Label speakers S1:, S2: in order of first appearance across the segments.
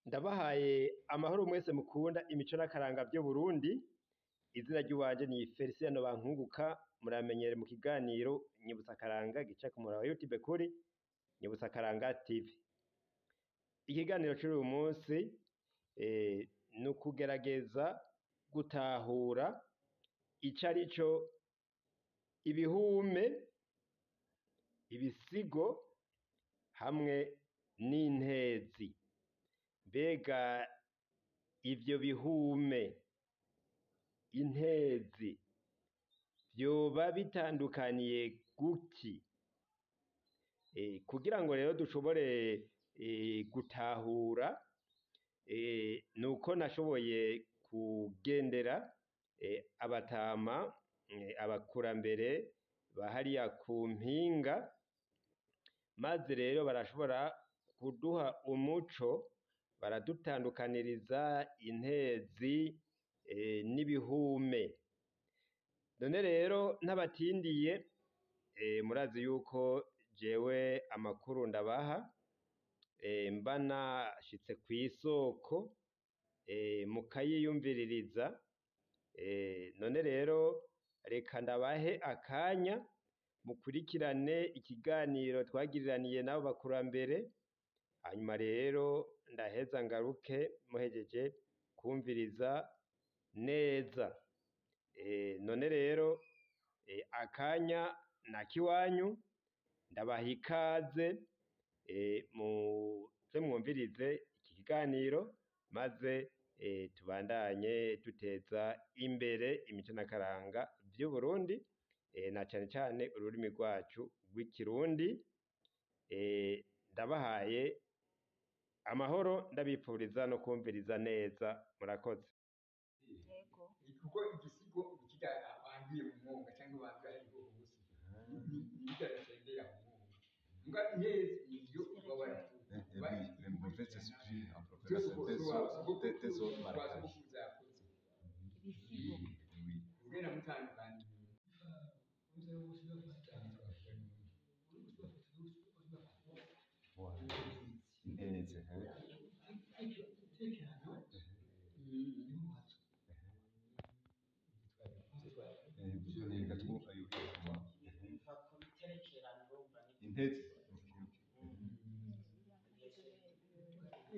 S1: Ndabahaye amahoro mwese mukunda imico n'akaranga vy'Uburundi. Izina ry'iwanje ni Felicien Bankunguka, muramenyere mu kiganiro Nyibutsa Akaranga gica ku muhora wa YouTube kuri Nyibutsa Akaranga TV. Ikiganiro c'uyu munsi ni ukugerageza gutahura ico arico ibihume, ibisigo hamwe n'intezi. Mbega ivyo bihume, intezi vyoba bitandukaniye guki? Kugira ngo rero dushobore gutahura, nuko nashoboye kugendera abatama, abakurambere ba hariya ku mpinga, maze rero barashobora kuduha umuco, baradutandukaniriza intezi n'ibihume. None rero ntabatindiye, murazi yuko jewe amakuru ndabaha, mba nashitse kw'isoko, mukayiyumviririza. None rero reka ndabahe akanya mukurikirane ikiganiro twagiriraniye n'abo bakurambere, hanyuma rero ndaheza ngaruke muhejeje kwumviriza neza. None rero akanya nakiwanyu, ndabaha ikaze, muze mwumvirize iki kiganiro, maze tubandanye duteza imbere imico n'akaranga vy'Uburundi, na cane cane ururimi rwacu rw'ikirundi. Ndabahaye amahoro, ndabipfuriza no kwumviriza neza. Murakoze.
S2: Yego.
S3: Kuko igisigo kirya banduye mu mwonga cyangwa banduye aho ariho hose, ni birya bitembera mu mwonga. Mbwa intezi niyo uba waratuye.
S4: Et oui, les mauvais esprits en provenance des autres marécages.
S3: Yakoze
S2: Ibisigo.
S4: Oui.
S3: ugenda mutandukanya
S4: Voilà. Intezi, hein. Ibyo twumva yuko
S5: biva ku biterekerano, urumva ni
S4: intezi. Ok,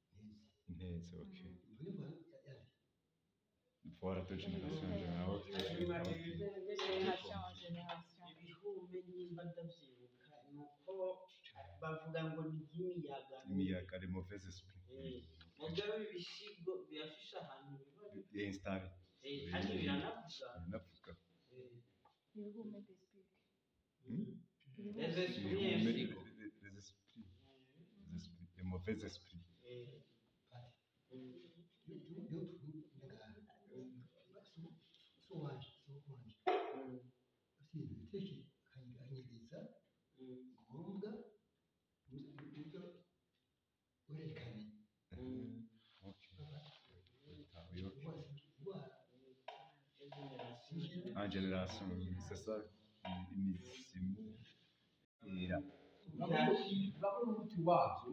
S4: ok. Intezi, ok. Voilà, de génération en génération. Ok, ok.
S2: Génération en génération.
S5: Ibihume, nimba ndavyibuka, ni uko bavuga ngo ni nk'imiyaga.
S4: Imiyaga, les mauvais esprits.
S5: Mugabo ibisigo birafise ahantu biba biri.
S4: Et installé.
S5: Kandi biranavuga.
S4: Biranavuga.
S2: Ibihume d'esprit.
S5: Les esprits.
S4: Ibihume,
S5: Insigo.
S4: les esprits. Les esprits. Les mauvais esprits. Ok. Ah, oui, ok. En génération, oui, c'est ça. Imizimu. Era.
S3: Urabona umuti wabyo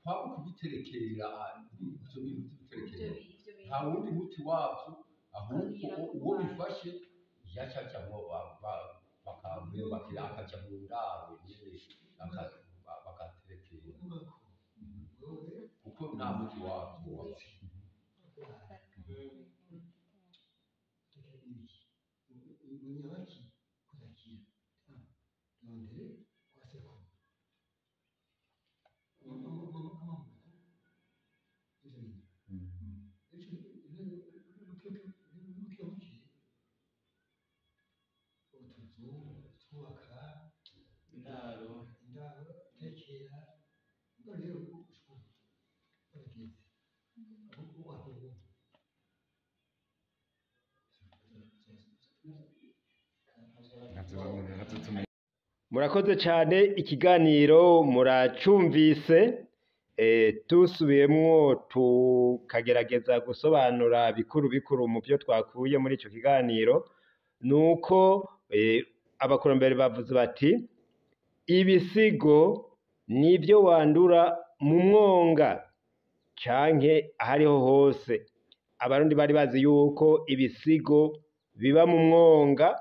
S3: kwaba ukubiterekera, ibyo bintu by'ibiterekera, nta wundi muti wabyo, ahubwo uwo bifashe yacacamo bakamwubakira, akaja mu ndaro nyene bakaterekera, kuko nta muti wabyo wapfa.
S5: Indaro.
S4: Ntabyo tumenya.
S1: Murakoze cyane, ikiganiro muracumvise. Tusubiyemwo tukagerageza gusobanura bikuru bikuru mu byo twakuye muri ico kiganiro, nuko abakurambere bavuze bati ibisigo nibyo wandura mu mwonga canke ahariho hose. Abarundi bari bazi yuko ibisigo biba mu mwonga,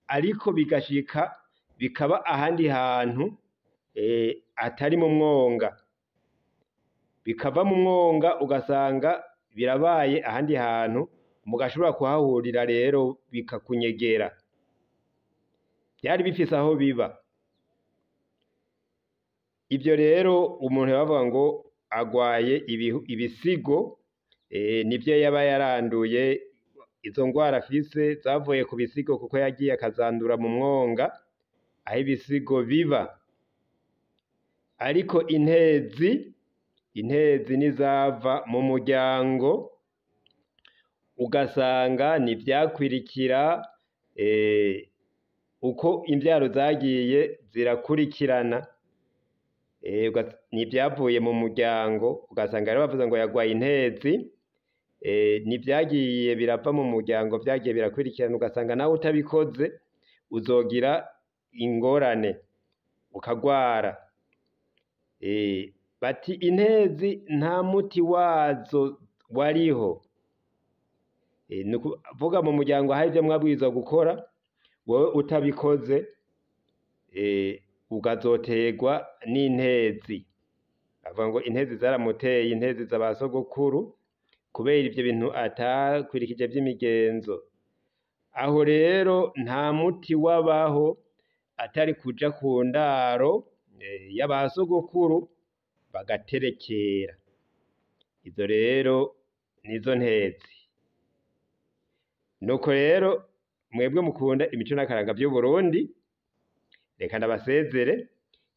S1: ariko bigashika bikaba ahandi hantu atari mu mwonga, bikava mu mwonga ugasanga birabaye ahandi hantu, mugashobora kuhahurira rero bikakunyegera. Byari bifise aho biba. Ibyo rero umuntu yabavuga ngo agwaye ibisigo, nibyo yaba yaranduye. Izo ngwara afise zavuye ku bisigo, kuko yagiye akazandura mu mwonga aho ibisigo biba. Ariko intezi nizava mu muryango, ugasanga ntivyakwirikira uko imvyaro zagiye zirakurikirana, ntivyavuye mu muryango, ugasanga rero bavuze ngo yagwaye intezi, ntivyagiye birava mu muryango, vyagiye birakurikirana, ugasanga nawe utabikoze uzogira ingorane ukagwara. Bati intezi nta muti wazo wariho. Ni ukuvuga mu muryango hari ivyo mwabwirizwa gukora, wewe utabikoze ukazoterwa n'intezi. Bavuga ngo intezi zaramuteye, intezi za ba sogokuru, kubera ivyo bintu atakwirikije vy'imigenzo. Aho rero nta muti wabaho atari kuja ku ndaro y'abasogokuru bagaterekera. Izo rero nizo ntezi. Nuko rero mwebwe mukunda imico n'akaranga vy'Uburundi, reka ndabasezere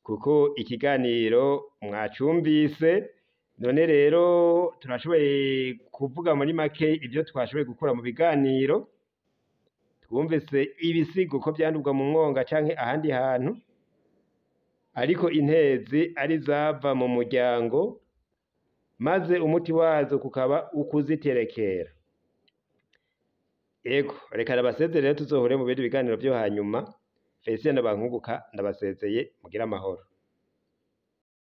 S1: kuko ikiganiro mwacumvise. None rero turashoboye kuvuga muri make ivyo twashoboye gukura mu biganiro. Twumvise ibisigo ko vyandurwa mu mwonga canke ahandi hantu, ariko intezi ari zava mu muryango, maze umuti wazo kukaba ukuziterekera. Ego, reka ndabasezere rero, tuzohure mu bindi biganiro vyo hanyuma. Felicien Bankunguka ndabasezeye, mugire amahoro.